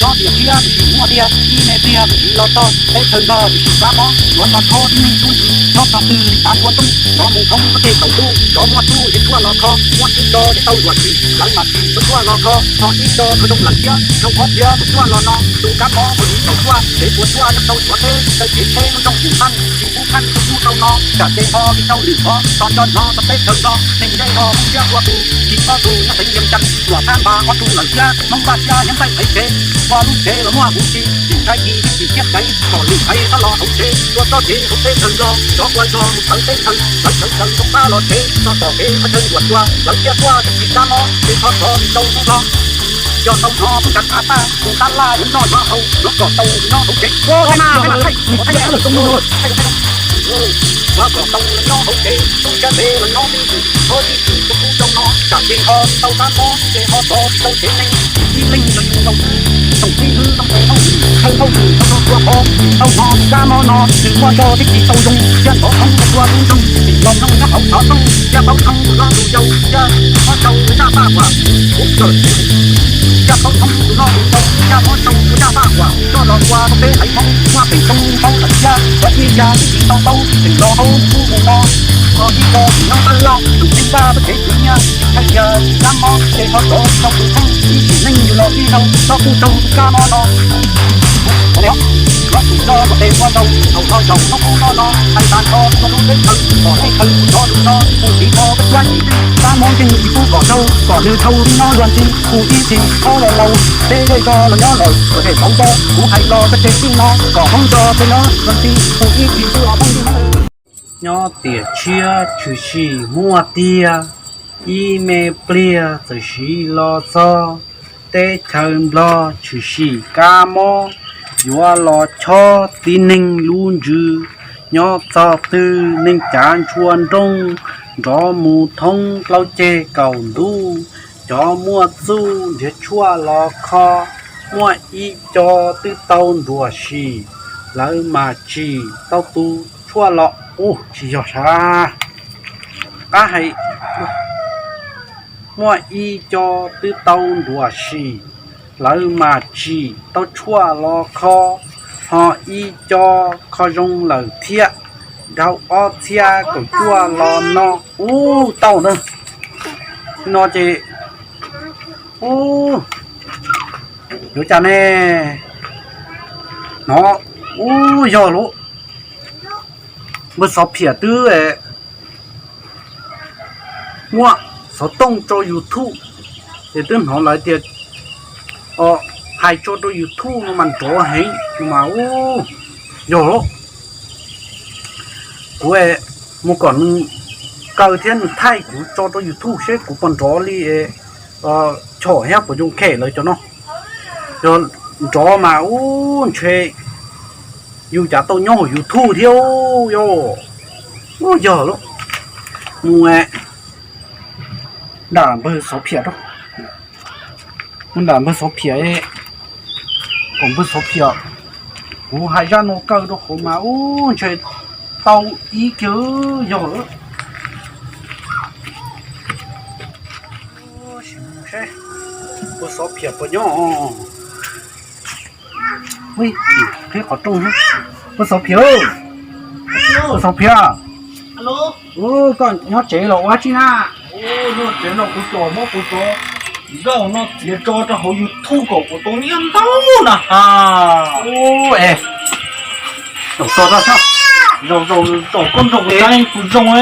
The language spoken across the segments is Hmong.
Tias thiab tiam sis muaj tiag, ib me pliag tiam sis los txog teb chaws Nplog tiam sis kab mob yuav los chob tib neeg tub ntsis nyob txog twg li tav npua ntuj, cov mus thoob pob ceg kaum ntuj, cov muaj txuj nrhiav tshuaj los kho, muaj ib co tib tau nruam sim lawv mam tsim tau tshuaj los kho, ho ib co kho zoo lawm thiab zoo ob txhiab tus tshuaj los no, tus kab mob ua li tau tshuaj kev puas tsuaj nyob rau Suav teb, txawj kev tsheb lub nroog Tus Thaj, tsis pub kheej tub tub rau no, tsam ces ho li rau lwm qhov tso nco hnov txog teb chaws Nplog, neeg ncej ho Hmoob thiab ua tus tsis txhob tus nyob teev Vias Cas, Luam Thaj Npas ob tug lawm thiab Hmoob Vaj Xyab Yeeb Npaij Qhev Kev, ua lub tsev los muaj huv si, tsis ntshai kis tsis tsis ciaj ceev, kom lwm qhaiv txhob los hauv tsev, tua txoj kev hauv teb chaws Nplog, cov ua zog mus txawv teb chaws, lawv sawv daws zoo qab los tsev, txog tom kev qhov chaw ncuam tsua, lawv thiaj tuaj tsis kab mob, ces txhob rov li rau Hmoob Nplog. Yog tau hnov tub nkas av tag, tus tab laj yuav noj yuav haus, yuav kom tau nyob hauv tsev. Yuav kom tau nyob hauv tsev, tub siab ntev los nyob me ntsis, txhob tib txwm rau kuv rau no, tsam ces ho tau kab mob, ces ho rov tsis tau tsev neeg. Ib leeg los yus nkaus twg, tsoom txib wb tau tes hauj lwm, thawj hauj lwm tau rau tua qhov, tau hnov tus kab mob no, nws muaj zog thiab tsis tau zoo, thiab ntov thoob rau tua lub nroog, tim los mloog nyob hauv xov tooj, thiab paub thoob tus hlob tus yau, thiab muab rau tus yaj paj huam, kuv kawm thiab paub thoob tus hlob tus yau, thiab muab rau tus yaj paj huam coj los ua rau peb haiv Hmoob muaj peev xoob paub lawm thiab, ua ib yam tsis tau paub tseem los hauv ub mus no. Ho ib co tsis nyob Tab Laj, tus tseem npaj txoj kev khwv nyiaj, hais tias kab mob ces ho rov rau tus kheej, ib sim neej yus los tij laug txhob kuj raug tus kab mob no. Kuv tus zog kom tes ua zaus, thaum no zaum no kuv no no, hais tas nrho rau lub teb chaws, kom nej khaws kuv cov lus no, mus tiv thov koj cuab yim twg, kab mob nkeeg tsis pub kom raug, kom nws dhau li no luag ntxhi, kuv ib txhis txhob los laus, peb zej zog los nyob lawm, kom zem tauv npo, kuv hais los koj tseg txij no, kom Hmoob zog peb nyob luag ntxhi, kuv ib txhis kuj los poob li no. Nyob tiam tshiab tshwm sim muaj tiag, ib me pliag txawm siv los txog teb chaws Nplog tshwm sim kab mob yuav los chob tib neeg lub ntsws. Nyob txog twg neeg cav ntshua nrooj nrov mus thoob plaub ceg kaum ntuj, cov muaj txuj nrhiav tshuaj los kho, muaj ib co twb tau nruam sim, lawv mas tsim tau tus tshuaj los ub tsis yog sab qab hais. Muaj ib co twb tau nruam sim, lawv mas tsim tau tshuaj los kho, ho ib co kho zoo lawm thiab, dhau ob txhiab kaum cuaj los no ub tau na. No ces ub yuav cas ne? No ub yog lub npawg Xov Phiam twb muab xov tooj tso YouTube, ces twb hnov lawv tias hais tso rau YouTube no mas nrov heev mas ub yog lub kuv mus kom nws kaw thiab nws thaij kuv tso rau YouTube seb kuv puas nrov li Chom thiab puas zoo khem lawv cov no. Yog nrov mas ub ntshe yus cav tau nyob hauv YouTube thiab yog. Ub yog lub mus nram npawg Xov Phiam, mus nram npawg Xov Phiam, kom npawg Xov Phiam, kuv hais zaj no kaw rau qhov mas ub ntshe tau ib kiag yog. Npawg Xov Phiam puas nyob? Qhib qhov rooj. Npawg Xov Phiam, Xov Phiam, koj nyob tsev los ua dab tsi na? Nyob tsev no kuv tos muab kuv cov nkauj no txiav tso rau hauv YouTube kom kuv tau nyiaj ntau na has. Zaum koj nrog kuv tau kuv zoo,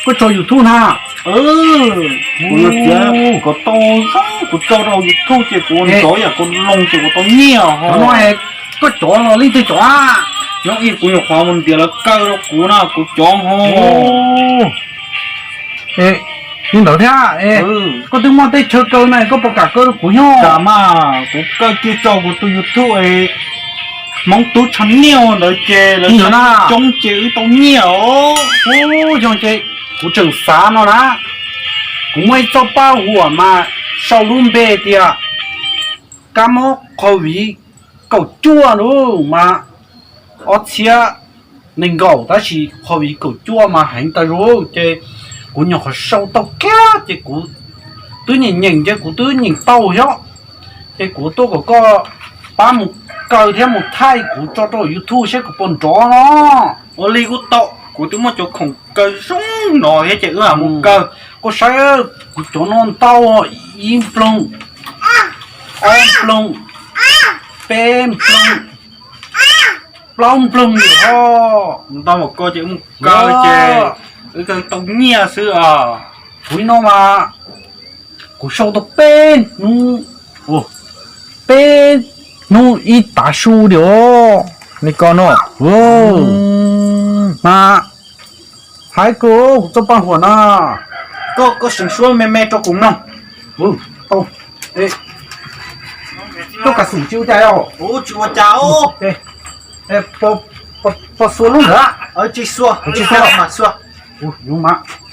koj tso YouTube na? Kuv txiav kom tau zoo kuv tso rau YouTube ces kuv ua nrov yam kuv loo ces kuv tau nyiaj ho. Koj cov los leej twg cov? Nyob ib kuv nyuam qhuav mus ntiav lawv kaw rau kuv na kuv cov ho. Li ntawd thiab, koj twb muaj tej chaw kaw na koj puas kam kaw rau kuv nyob? Kam mas, kuv kaw kiag tso kuv tus YouTube Hmoob Tub Tshav Niaj ntawd ces lawv coob ces wb tau nyiaj os. Ub, yog ces kuv tseem xav no na, kuv muaj ib txoj paj huam mas sau lub npe tias kab mob COVID kaum cuaj lub mas ob txhiab nees nkaum, tab sis COVID kaum cuaj mas heev tas zog ces kuv nyuam qhuav sau tau kiag ces kuv twb nyeem nyeem ces kuv twb nyeem tau thiab, ces kuv tuaj kom koj pab mus kaw thiab mus thaij kuv tso rau YouTube seb kuv puas nrov no. Ua li kuj tau, kuv twb muaj cov khoom kaw zoo no thiab ces wb mus kaw. Koj saib, kuv cov no ntau, ib nploog, ob nploog, peb nploog, plaub nploog li os. Ntau mas koj ces wb mus kaw ces wb kaw tau nyiaj xwb os. Kuv no mas kuv sau tau peb hnub, peb hnub ib tav su li os. Li ko no mas hais kawg kuv txoj paj huam na. Koj, koj seem suab me me rau kuv mloog. Koj kam xum tsis ua cas os. Tsis ua cas os. Pos xuas lub ntawd. Tsis xuas, tsis xuas mas xuas.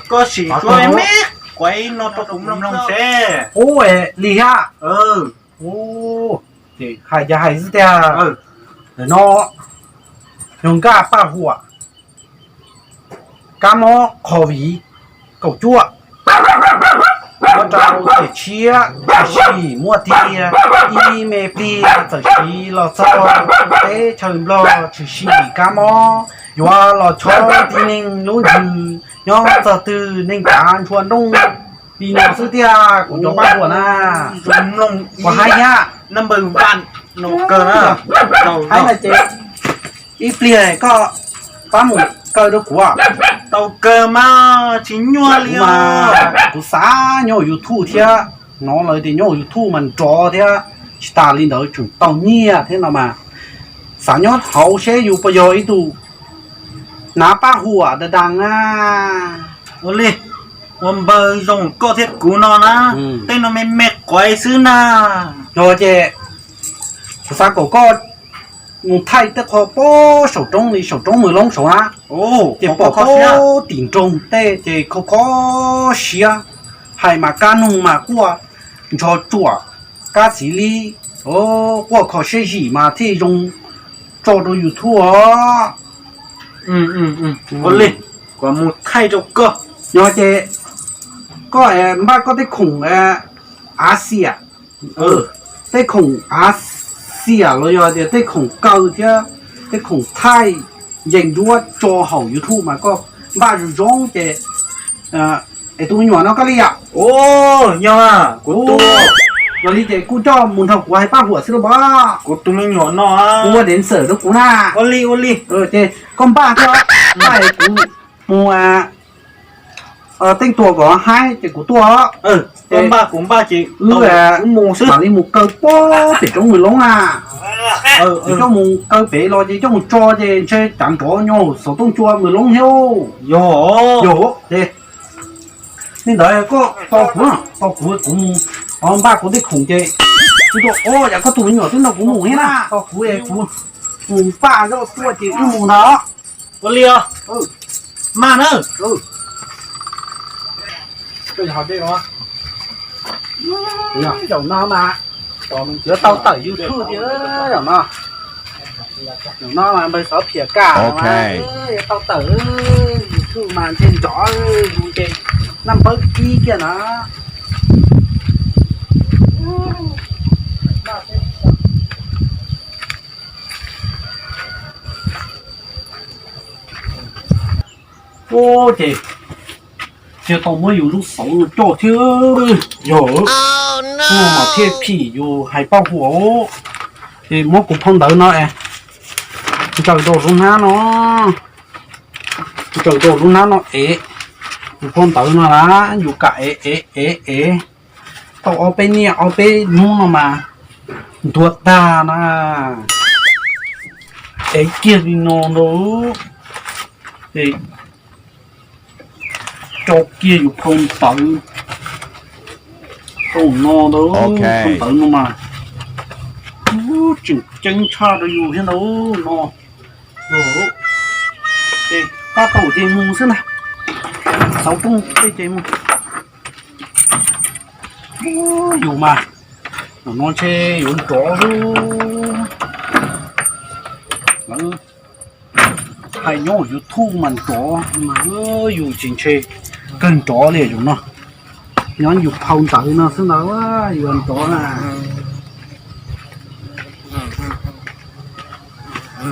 Koj sim suab me me quav no rau kuv mloog seb. Ub, li thiab. Ces hais cas hais xwb tiag. Ntawm no yog nkaj paj huam, kab mob COVID kaum cuaj, ua rau txim tshiab tshwm sim muaj tiag, ib me pliag txawm siv los txog teb chaws Nplog tshwm sim kab mob, yuav los chob tib neeg lub ntsws, nyob txog twg neeg kav ntshua nrooj li no xwb tiag kuv cov paj huam na. Kuv hais thiab, hais no ces ib pliag koj pab mus kaw rau kuv. Tau kawg mas tsis nyuaj li os. Kuv xav nyob YouTube thiab, hnov lawv tias nyob YouTube mas nrov thiab, tsis tas li ntawd tseem tau nyiaj thiab no mas, xav nyob hauv seb yus puas yog ib tug nav paj huam da das na. Ua li, ua npawg zoo koj thiab kuv no na, tej no me me quav xwb na. Yog ces kuv xav kom koj mus thaij tej qho pob saum roob li saum roob Mws Loob saud na, ces pom pob tim nroog tej ces kho kho siab, hais mas kab noog mas quaj ntsho tsuam, kab txiv li quaj kho siab zim mas thiaj zoo tso rau YouTube os. Ua li, kuv mus thaij rau koj. Yog ces koj npaj koj tej khoom Asia, tej khoom Asia los yog tias tej khoom kaw thiab tej khoom thaij ncees duab tso hauv YouTube mas koj npaj zoo zoo ces es tus me nyuam no koj li yom. Yog, yog li ces kuj coj mus nrog kuv hais paj huam xwb los as. Kuv tus me nyuam no ua dev xawm rau kuv na. Ua li, ua li. Ces koj npaj thiab, npaj es kuv mus teej tuas kom haib ces kuv tuaj. Koj npaj kuv npaj ces wb mam li mus kaw pob pem roob Mws Loob na. Coj mus kaw pem los ces coj mus tso ces ntshe cav nrov nyob xov tooj cua Mws Loob thiab. Yog, yog ces li ntawd koj tos kuv, tos kuv, kuv mus npaj kuv tej khoom ces kuv tuaj. Yam koj tus me nyuam twb nrog kuv mus thiab na, tos kuv es kuv mus npaj zoj tuaj ces wb mus ntag. Ua li os, maj na. Zaum no mas yuav tau tawm YouTube tiag zaum no. Zaum no mas npawg Xov Phiam Kaj yuav tau tawm YouTube mas ntshe nrov zus ces naj npawb kib kiag na. Ub, ces thiaj tau muab yus lub xauv no coj thiab. Yog, no mas thiaj phim yus hais paj huam. Ces muab kuv phau ntawv no es ntsaws rau lub hnab no, ntsaws rau lub hnab no es kuv phau ntawv no na, yus kam ev ev ev ev tau ob peb niaj ob peb hnub no mas ntuag tag na. Ev kiag li no ntag, ces tso kiag yus phau ntawv rau no ntag. Phau ntawv no mas tseem ceeb tshaj rau yus thiab ntag no. Ces pab tau ces mus xwb ntag, xauv rooj tej ces mus. Yus mas, zaum no ntshe yuav nrov xwb. Lawv hais nyob YouTube mas nrov, yus ces ntshe kawg nrov li zaum no. Nyob yus phau ntawv no xwb ntag yuav nrov na. Ntawd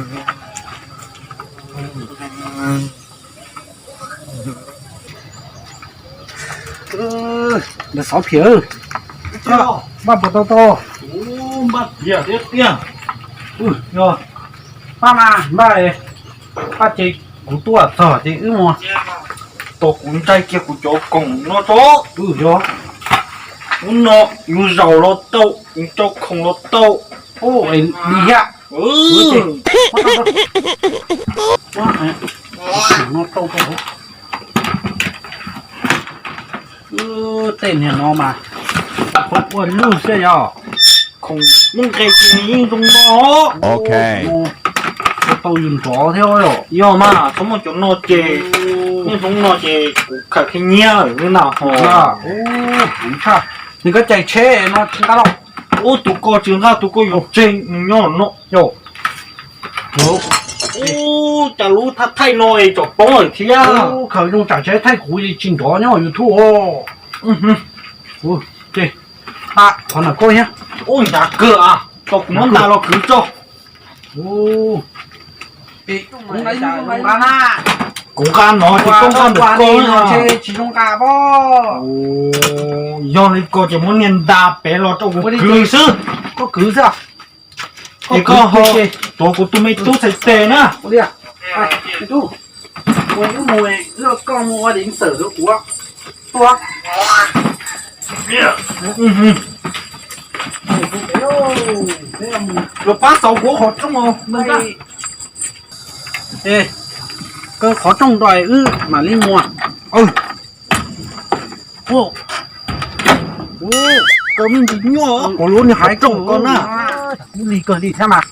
xov phiam, npaj puas tau tau? Npaj tiag tiag tiag. Yog, npaj mas npaj, npaj ces kuv tuaj txog ces wb mus. Tos kuv ntsais kiag kuv cov khoom no tso. Yog, ub no, yus zaum los tau, yus rau khoom los tau. Ub, li thiab. No tau tau. Tej niag no mas ua lug xwb yog. Khoom muaj nqe ces yeej zoo no. Ok. Ua tau yus nrov thiab yom. Yog mas txhob muaj cov no ces, yeej zoo no ces kuv khawm thiab nyiab lawm na ho. Nws koj cais tsheb no tsis nqa los. Ub, tus ko tsis nqa, tus ko yuav tseg nws nyob no. Yog. Ub, cas lub thaj thaij no es tsom poob lawm thiab. Khaws zoo tsam tsheb thaij kuv tsis nrov nyob YouTube os. Ces qhov ntawm koj thiab. Ub, ncav kawg as, tau kuv muab nta los kwv tso. Kuv nqa no ces koj nqa ntawm koj na. Tsis zoo nqa pob. Yog li ko ces muab niag nta pem los rau kuv kwv xwb. Koj kwv xwb. Es koj ho tuav kuv tus me tub txhais tes na. Los pab xauv kuv qhov rooj. Kaw qhov rooj rau wb mam li mus. Kaw me ntsis nyuaj kuv lub niag qhov rooj ko na. Li kawg li thiab mas.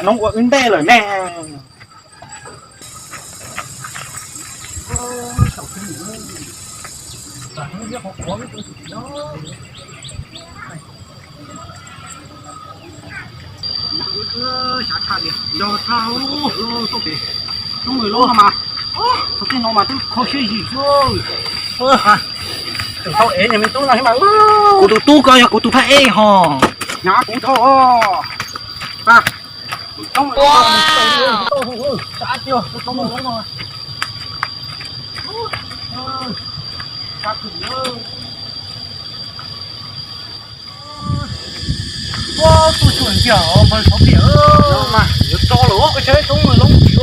Noob ua wb ntej lawm ne. Xyav tshaj tias nco tshaj, tub mus loob no mas, thaum twg no mas twb kho siab yim xwb. Tau ev niag me tub no thiab mas. Kuv tus tub ko yog kuv tus phaj ej ho. Hnyav kuv dhau. Ua, tuaj tsuag ntiag npawg Xov Phiam. Mas yuav tso lawm, koj saib tub mus loob tim.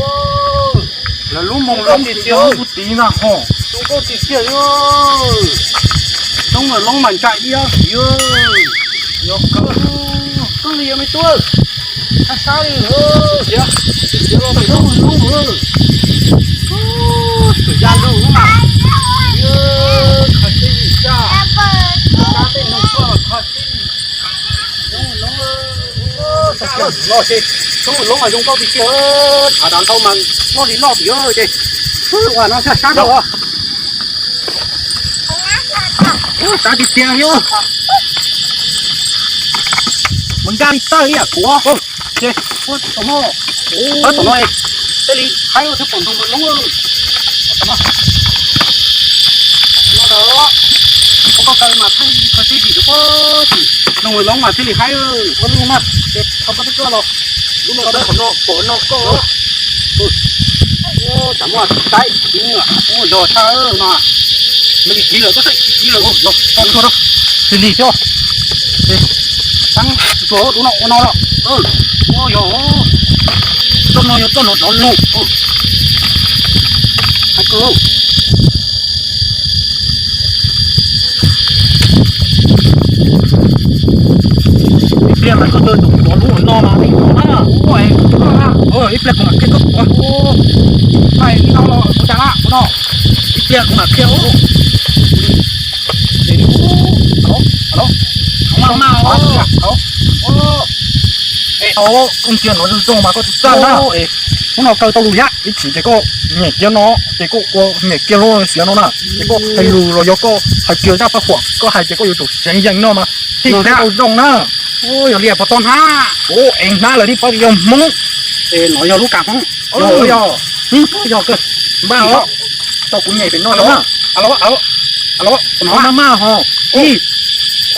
Lawv lub moo loob tim tim no ho. Tus nkauj tim kiag li. Tub mus loob mas ntsa iab tim. Yog kawg. Koj li yog me tub. Sab sab li. Tiav, tiav los tub mus loob. Tus ya lug mas. Kho siab yim tiag. Sab tej no kho siab yim. Loj si, tub mus loob mas zoo nkauj tiag tiag. Tshav dav ntau mas loj li loj tim ces. Ua no sab sab rau. Sab tiag tiag li. Mus nkag li tawj li kuv. Ces, tom no, tom no, tej li haib thiab pom ntoog mus loob. No, koj kaw mas thiaj li kho siab yim rau pob tim. Ntoog mus loob mas thiaj li haib ua lub mas. Ces thov koj twb tuaj los. Lub no, qhov no, qhov no koj. Tsam muaj taib, muaj zog tshaj mas. Nws li kiv lawm, koj saib kiv lawm, los tso tuaj rau. Lig lig thiab. Tsuas ua no ua no los. Ua yog, txoj no yog txoj no rov lug. Hais kawg. Ib pliag mas koj tuaj tus kuv tuav lub no mas ib pliag kuv mam qhia koj tuav. Ib pliag kuv mam qhia. Koj cia no zoo zoo mas koj tsis txawj na. Hnub no kaw tau lus thiab, ib chim ces koj nyem kiag no, ces koj ua nyem kiag lub xiav no na, ces koj hais lus los yog koj hais kiag zaj paj huam koj hais ces koj yuav tsum seev yees no mas thiaj tau zoo na. Yog li puas tau hnab? Ua ev hnab lawm thiab, pab yog Hmoob. No yog lub kav Hmoob. Yog, yog kawg. Npaj os, tau kuv nyem pem no na.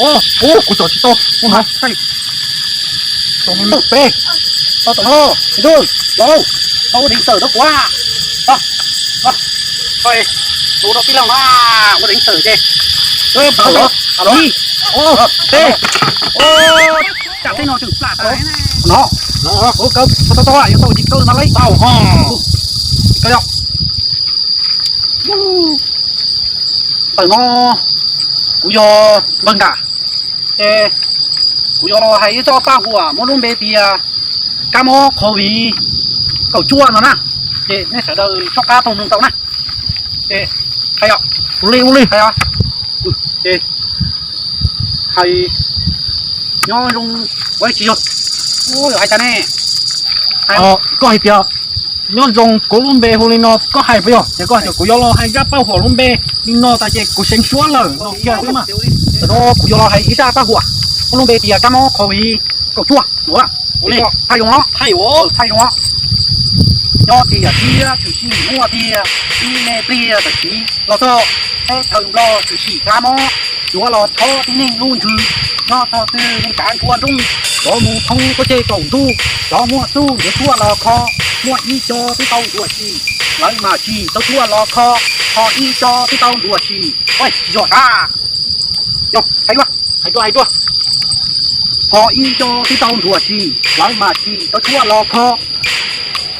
Ua, kuv tsom tsis tau. Peb, tau tom no, ntuj, laus, tau ua deev tawm rau kuv. Ua deev tawm na, ua deev tawm ces, ib, peb, tsam tej no tseem plam tau no, no, tau tau yuav tau ces kaw no lawm tau ho. Kaw yog Tawm no kuv yog npawg Nkam, ces kuv yuav los hais ib txoj paj huam muaj lub npe tias kab mob COVID kaum cuaj no na, ces nej sawv daws soj qab taug mloog tau na. Ces hais os, ua li ua li hais os, ces hais nyob zoo, ua tsis yog, ua yog hais cas ne? Koj hais tias nyob zoo, kuv lub npe hu li no koj hais puas yog? Ces koj hais tias kuv yuav los hais zaj paj huam lub npe li no tas ces kuv seev suab lawm no kiag xwb mas. Tam no kuv yuav los hais ib zaj paj huam muaj lub npe tias kab mob COVID kaum cuaj no. Thaij zoo os, thaij zoo os. Nyob tiam tshiab tshwm sim muaj tiag, ib me pliag tam sim los txog. Teb chaws Nplog tshwm sim kab mob, yuav los chob tib neeg lub ntsws. Nyob txog twg neeg kav ntshua nrooj, cov mus thoob tuaj ceg kaum ntuj, cov muaj txuj nrhiav tshuaj los kho. Muaj ib co twb tau ntuam sim, lawv mam tsim tau tshuaj los kho. Ho ib co twb tau ntuam sim, yog sab, yog hais dua, hais dua, hais dua. Ho ib co twb tau ntuam sim, lawv mam tsim tau tshuaj los kho.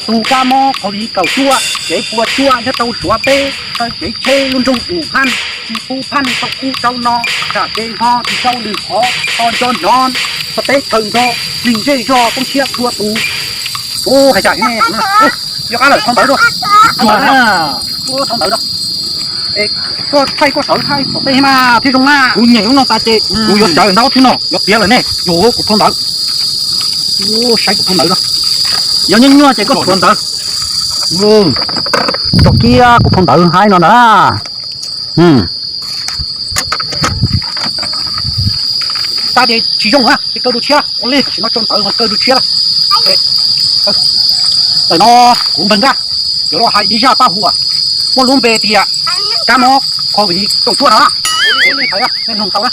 Tus kab mob COVID kaum cuaj, kev puas tsuaj nyob rau Suav teb, taw kev tsheb lub nroog Uhaj, tsis pub phaj rau ub rau no, tsam kev ho tsis tau lwm qhov, ho nco hnov txog teb chaws Nplog, neeg zej zog poob siab txhua tus. Ua hais cas ne, yuav qab lawm, thau ntawv dua. Ua thau ntawv dua. Koj thaij koj sawv thaij tom tej mas thiaj zoo na. Kuv nyeem lub no tas ces kuv yuav sawv ntawm ob tug no, yuav tiav lawm ne, yuav kuv thau ntawv. Saib kuv thau ntawv dua. Yog nyuaj nyuaj ces koj thau ntawv. Tso kiag kuv thau ntawv haib no na. Tag ces tsis zoo na, ces kaw dua tshiab, ua li tam sim no tso ntawv mas kaw dua tshiab lawm. Tam no kuv npawg Nkaj yuav los hais ib zaj paj huam muaj lub npe tias kab mob COVID kaum cuaj no na. Ua li hais nej mloog tau na.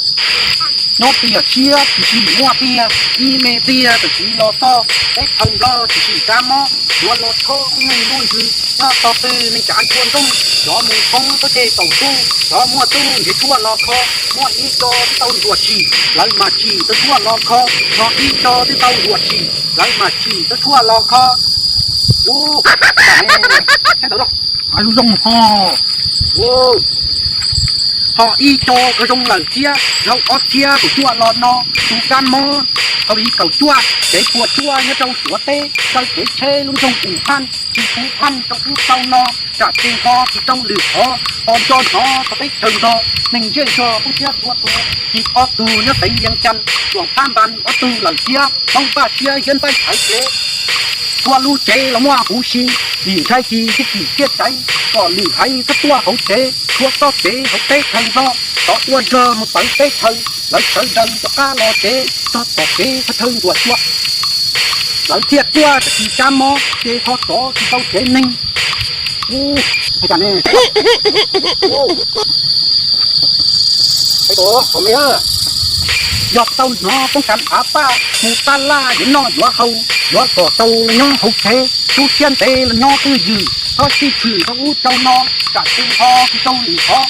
Nyob tiam tshiab tshwm sim muaj tiag, ib me pliag tam sim los txog. Teb chaws Nplog tshwm sim kab mob, yuav los chob tib neeg lub ntsws. Nyob txog twg neeg kav ntshua nrooj, cov mus thoob tuaj ceg kaum ntuj, cov muaj txuj nrhiav tshuaj los kho. Muaj ib co twb tau ntuam tsim, lawv mam tsim tau tshuaj los kho. Ho ib co twb tau ntuam tsim, lawv mam tsim tau tshuaj los kho. Ua, saib ntawv dua, zoo ho. Ho ib co kuj zoo lawm thiab, dhau ob txhiab kaum cuaj los no, tus kab mob COVID kaum cuaj, kev puas tsuaj nyob rau Suav teb, taw kev tsheb lub nroog Uhaj, tsis pub phaj rau ub rau no, tsam kev ho tsis tau lwm qhov, ho nco hnov txog teb chaws Nplog, neeg zej zog poob siab txhua tus, tsis ob tug nyob xeev Vias Cas, Tuam Phaj Npas ob tug lawm thiab, Hmoob Vaj Siab Hiab Ntxaij Thaiv Tsev. Txhua lub tsev los muaj huv si, vim ntshai kis thiaj tsim thiaj tsaiv, kom lwm haiv txhob tuaj hauv tsev, txhua txoj kev hauv teb chaws Nplog, tov ua zog mus txawv teb chaws, lawv sawv daws rov qab los tsev, txog tom kev thawj thawj ntuam tsua. Lawv thiaj tuaj tsis kab mob, ces ho rov tsis tau tsev neeg. Yog tau hnov poob kav av paj, mus tab laj yuav noj yuav haus, yuav kom tau los nyob hauv tsev, tub siab ntev los nyob twj ywm, txhob sib tshwm rau ub rau no, tsam ces ho tsis tau lwm qhov.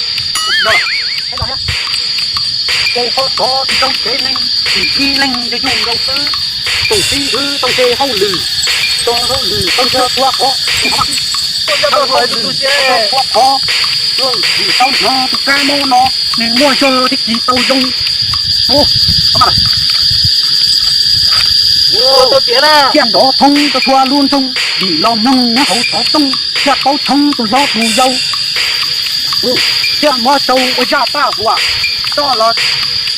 Ces ho rov tsis tau tsev neeg, tsis ib leeg yog yug nkaus xwb. Tus txiv hwv tau ntshe hauj lwm, tau hauj lwm tau ntshe txhua qhov, tau hauj lwm tau ntshe txhua qhov. Vim tau hnov tus kab mob no, nws muaj zog thiaj tsis tau zoo. Thiaj nrov thoob rau txhua lub nroog, vim los mloog nyob hauv xov tooj, thiaj paub tshoob tus hlob tus yau. Thiaj muab rau ua zaj paj huam, coj los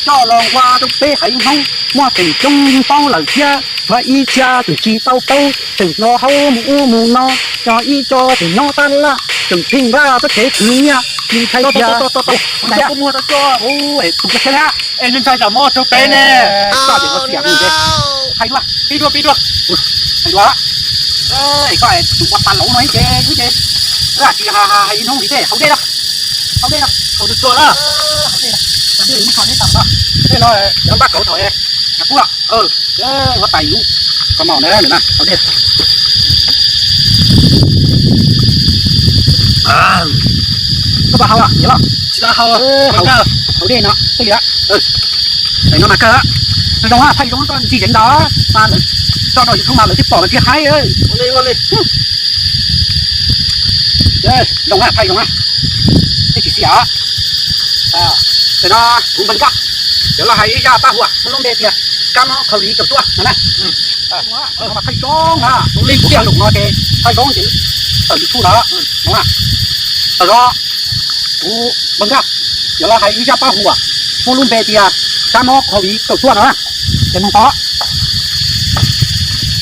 nqua rau peb haiv Hmoob, muaj feem coob yeej paub lawm thiab, tshuav ib txhia tseem tsis tau paub, tseem nto haub mus ub mus no, yog ib co tseem nyob tab laj, tseem pheej npaj txoj kev khwv nyiaj, tsis ntshai tias tus ntshai tsam mob raug peb ne. Hais dua, pib dua, pib dua. Hais dua, koj tus ua pa laus no ces wb ces wb tsis hais hnub vim tej haus dej na, haus dej na, haus tus tsuag na. Tej no npaj kauv thaum Puaj, huab tais lub kaus mom ntawd na, hauv dej. Koj puas haus os, yog los? Tsis tau haus, haus dej no, twj li. Tam no mas kawg, zoo, thaij zoo koj ntsis zeev ntawd mas lawv tso rau YouTube mas lawv thiaj pom lawv thiaj haib. Zoo, thaij zoo, thiaj tsis xiam. Tam no kuv npawg Nkaj yuav los hais ib zaj paj huam muaj lub npe tias kab mob COVID kaum cuaj no na. Thaij zoo na, kuv li kuv coj lus no ces thaij zoo ces tawm YouTube lawm. Tam no kuv npawg Nkaj yuav los hais ib zaj paj huam muaj lub npe tias kab mob COVID kaum cuaj no na. Ces mloog tau.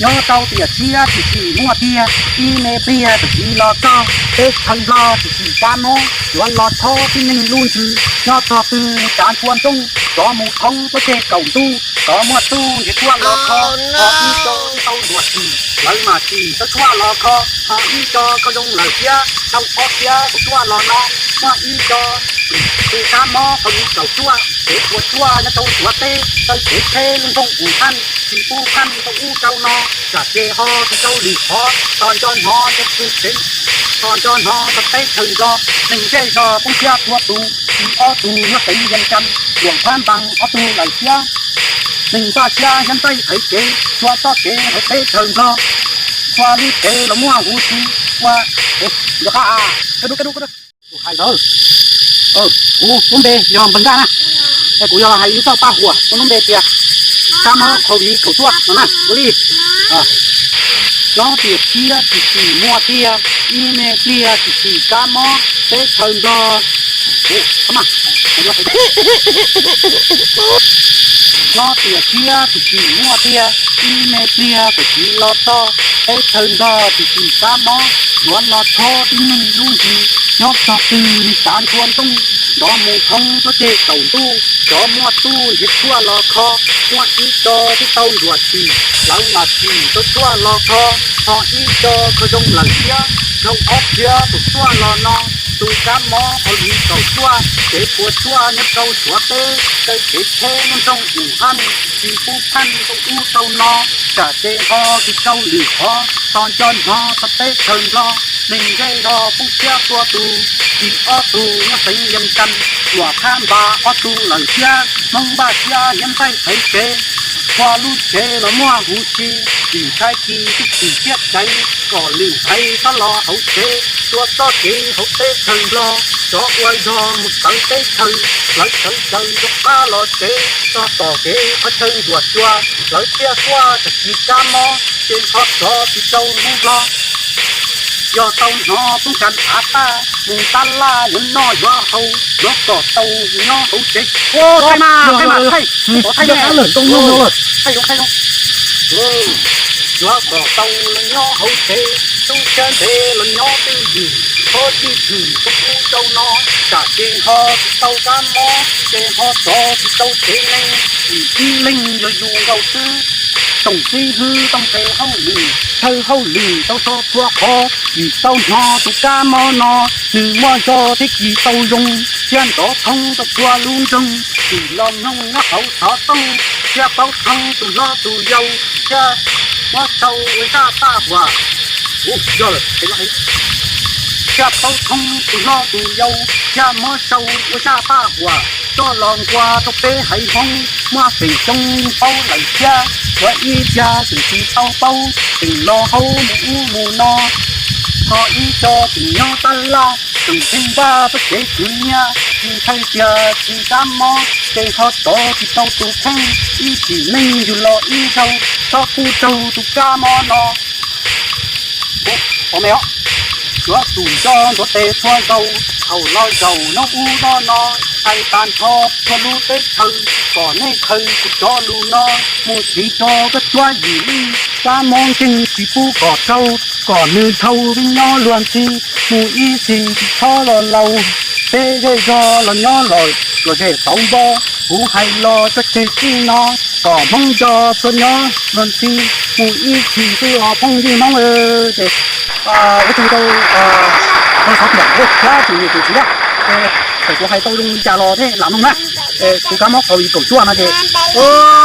Nyob rau tiam tshiab tsis tsim muaj tiag, ib me pliag txawm tsiv los txog, teb chaws Nplog tsis tsim kab mob, yuav los tshob tib neeg lub ntsws, nyob txog twg li kav ntxhua ntxooj, rov mus thoob tuab ceg kaum ntuj, rov muaj tub nrhiav tshuaj los kho, ho ib co tau nruam tsim, lawv mam tsim tau tshuaj los kho, ho ib co kho zoo lawm thiab, rau ob txhiab tau tshuaj los no, muaj ib co tus kab mob COVID kaum cuaj, kev puas tsuaj nyob rau Suav teb, taw kev tsheb lub nroog Wuhan, tsis pub phaj rau ub rau no, tsam ces ho tsis tau lwm qhov, tos nco hnov cov txwj tsev, tos nco hnov txog teb chaws Nplog, neeg zej zog poob siab tua tus, tsis ob tug nyob xeev Yees Cas, Luam Phab Npas ob tug lawm thiab, neeg npaj siab nyob ntxaij qhaiv kev, txhua txoj kev hauv teb chaws Nplog, txhua lub tsev los muaj huv si, ua, nco qab, hais ntawd, kuv lub npe yog npawg Nkaj na, es kuv yog hais ib zaj paj huam muaj lub npe tias kab mob COVID kaum cuaj no na, ua li. Nyob tiam tshiab tsis tsim muaj tiag, ib me pliag txawm tsiv kab mob, teb chaws Nplog, nyob tiam tshiab tsis tsim muaj tiag, ib me pliag txawm tsiv los txog, teb chaws Nplog tsis tsim kab mob, yuav los tshob tib neeg lub ntsws, nyob txog twg li kav ntxhua ntxooj, rov mus thoob tuab ceg kaum ntuj, rov muaj tub nrhiav tshuaj los kho, muaj ib co twb tau nruam tsim, lawv mam tsim tau tshuaj los kho, ho ib co kho zoo lawm thiab, rau ob txhiab tau tshuaj los no, tus kab mob COVID kaum cuaj, kev puas tsuaj nyob rau Suav teb, taw kev tsheb lub nroog Wuhan, tsis pub phaj rau ub rau no, tsam ces ho tsis tau lwm qhov, tos nco hnov txog teb chaws Nplog, neeg zej zog poob siab tua tus, tsis ob tug nyob xeev Yees Cas, Luam Phab Npas ob tug lawm thiab, Hmoob npaj siab nyob ntxaij qhaiv kev, txhua lub tsev los muaj huv si, vim ntshai kis twb tsis siab tseev, kom lwm haiv txhob los hauv tsev, txhua txoj kev hauv teb chaws Nplog, rov ua zog mus txawv teb chaws, lawv sawv daws rov qab los tsev, txog tom kev qhov chaw nruam cua, lawv thiaj tuaj tsam tsiv kab mob, ces ho rov tsis tau lub Nplog. Yog tau hnov poob kas av taj, mus tab laj yuav noj yuav haus, yuav kom tau nyob hauv tsev. Thaij mas, thaij mas, thaij, thaij mas, thaij zoo, thaij zoo. Yuav kom tau los nyob hauv tsev, tub siab ntev los nyob twj ywm, txhob cij tshwm rau ub rau no, tsam ces ho tsis tau kab mob, ces ho rov tsis tau tsev neeg, vim tib leeg yog yus nkaus xwb. Tsoom xib hwb tau nqes hauj lwm, thawj hauj lwm tau so txhua qhov, vim tau hnov tus kab mob no, nws muaj zog thiab kis tau zoo, thiab nrov thoob rau txhua lub nroog, vim los mloog nyob hauv xov tooj, thiab paub thoob tus hlob tus yau, thiab muab sau ua zaj paj huam. Thiab paub thoob tus hlob tus yau, thiab muab sau ua zaj paj huam, coj los nqua rau peb haiv Hmoob muaj feem xyoo yeej paub lawm thiab, tsuav ib txhia tseem tsis tau paub, tseem los haub mus ub mus no. Ho ib co tseem nyob tab laj, tseem pheej npaj txoj kev khwv nyiaj, vim ntshai tias tsiv kab mob, ces ho rov tsis tau tus kheej, ib tsim neej yug los ib zaug, txhob pub raug tus kab mob no. Ua me os, yuav tsum nco ntxuav tes txhua zaus, thaum los zaum hnub ub hnub no, hais tag nrho txhua lub teb chaws, kom nej khaws kuv cov lus no mus siv rau koj cuab yim lij, kab mob nkeeg tsis pub kom raug, kom nws dhau peb nyob luag ntxhi, mus ib txhis tsis txhob los laus, peb zej zog los nyob los luag zem tauv npo, kuv hais los txog tseg txij no, kom Hmoob nco txhua nyob luag ntxhi, mus ib txhis xwb os phooj ywg Hmoob. Ces ua tsaug rau npawg Xov Tiam thiab tus niam tus txiv na, es txawm kuv hais tau zoo li cas los nej lam mloog na. Kuv kab mob covid kaum cuaj no ces,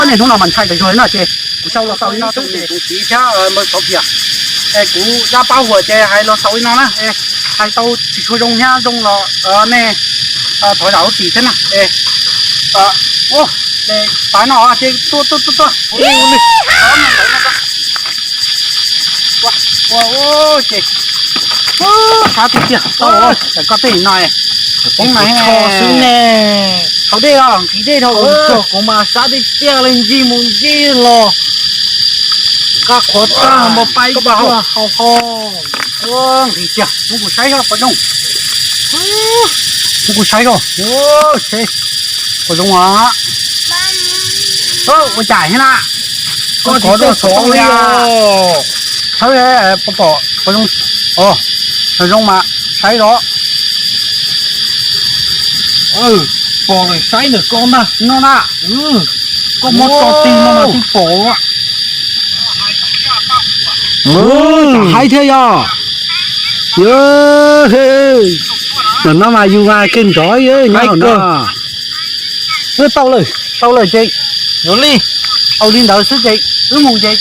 niaj hnub no mas ntshai tas zog li no ces kuv sau los xaus li no xwb ces kuv txiv thiab npawg Xauv Phiam es kuv zab pab huam ces hais los xaus li no na. Hais tau tsis tshua zoo thiab zoo los nej thov zam lub txim thiab na. Ces tas no ces tuaj tuaj tuaj tuaj. Ua ces sab tiag tiag, tau, koj tej no poob na xwb ne. Haus dej os, nqhis dej dhau, kuv mas sab tiag tiag li, ncig mus ncig los. Qab qhuav tag npau pais tuaj haus ho. Nqhis tiag, muab kuv saib zoj pom zoo. Muab kuv saib zoj, seb pom zoo os. Ua cas thiab na? Koj tsis txawj xov li os. Txhawb pom pom pom zoo. Pom zoo mas saib los. Pom lawm saib ntawm koj ntag no na. Koj muab tso tig no mas twb pom. Haib thiab yog. Tam no mas yus mas kawg nrov nyob no. Wb tau lawm, tau lawm ces, yuav li, tau li ntawd xwb ces wb mus ces,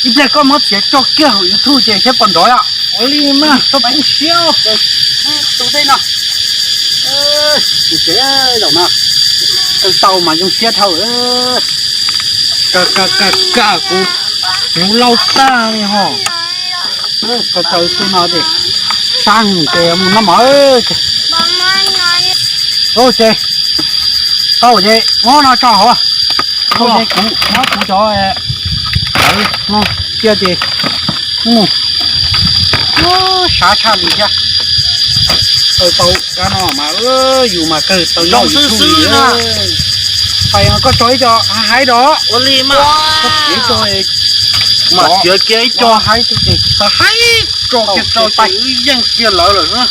ib pliag koj muab txiav tso kiag hauv YouTube ces thiab pom nrov os. Ua li mas txhob pub siab. Tus dej no, tus tsev zaum no, tau mas zoo siab dhau. Ka ka ka ka, kuv, kuv lauj tag li ho. Tsaws tsaws tus no ces sab ces mus noj mov. Ces tau ces muab no tso hauv. Tau ces kuv muab kuv cov tawv no cia ces mus. Sab tshaj li thiab. Tau tau kab no mas yus mas kawg tau zoo xwb xwb na. Pais koj tso ib co haib rau. Ua li mas. Koj txiav ib co, mas txiav kiag ib co haib, haib tso kiag rau ces wb yeej kiag lawv lawm na.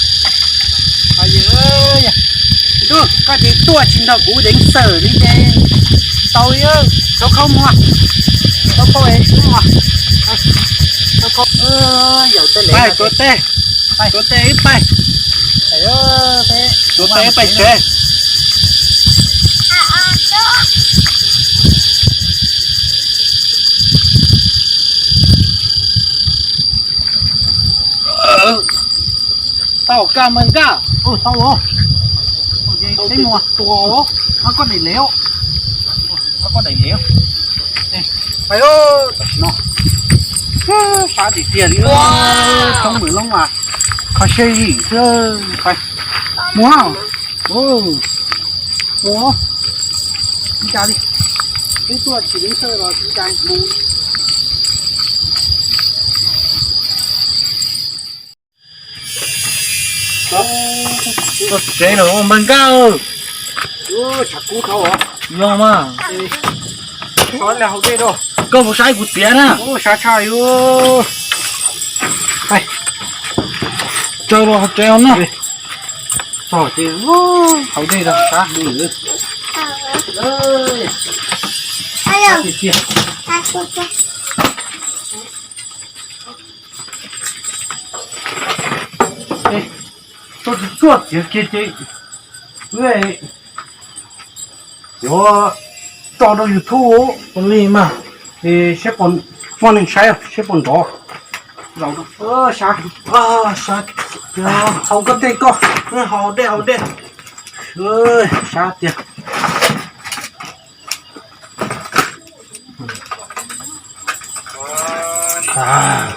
Koj ces tuaj tsis nrog kuv deev xwm li ces tau li, tau khaub muag, tau khaub es ub, tau khaub, yawm tej le. Tuav tes, tuav tes ib pais, tuav tes ib pais tsev. Tau kab mas nkaj. Tau, tau mus tua, koj daim le, koj daim le. Pais, tam sim no sab tiag tiag li, coob npaum loob mas kho siab zim xwb. Mus, mus, ib ca li, twb tuaj tsis deev xwm los ib ca mus. Txog tsev lawm npawg Nkaj. Tshav kub dhau. Yog mas. Koj puas saib kuv txiav na? Sab tshaj li. Tsaws los hauv tsev no. Txog ces haus dej rau sab heev. Koj tsis txuag txiav kiag ces wb yuav tso rau YouTube ua li mas, es seb muaj neeg saib seb puas nrov. Sab, sab, haus koj tej koj, haus dej haus dej. Sab tiag. Sab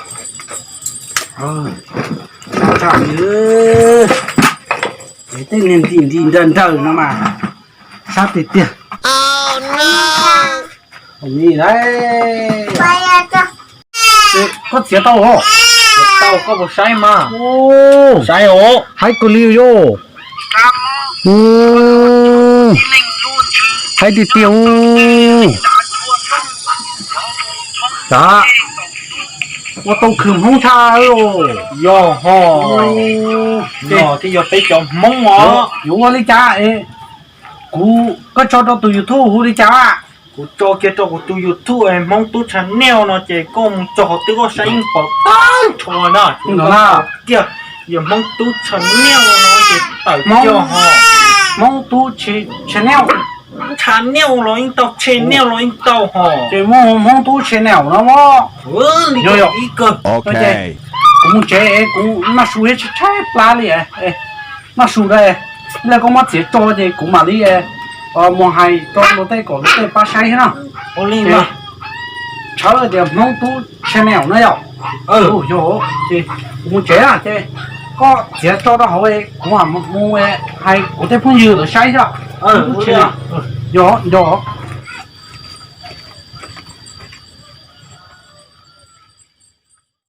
tshaj li. Tej niag ntim ntim nrawm nrawm no mas sab tiag tiag. Koj txiav tau os? Tau, koj puas saib mas? Saib os. Haib kawg li yog. Haib tiag tiag. Ua tau khwv Hmoob tshaj. Yog ho. Yog thiaj yog peb cov Hmoob os. Yuav ua li cas? Kuv, koj tso rau tus YouTube hu li cas? Kuv tso kiag rau kuv tus YouTube Hmoob Tub Channel no ces koj mus tso hauv twb koj saib yeej pom tag nrho na. Kiag yog Hmoob Tub Channel no ces tawm kiag ho. Hmoob Tub Channel. Channel los yeej tau, channel los yeej tau hos. Ces muaj Hmoob Tub channel no mas. Yog, yog. Kuv mus tsev es kuv noj su thiab tshaib tshaib plab li. Noj su da, ib pliag koj muab txiav tso ces kuv mam li mus hais rau luag tej kom luag tej pab saib thiab na. Tshawb tias Hmoob Tub channel na yom. Yog, ces kuv mus tsev ces koj txiav tso rau hauv, kuv mam mus hais kuv tej phooj ywg lawv saib xwb. Yog, yog.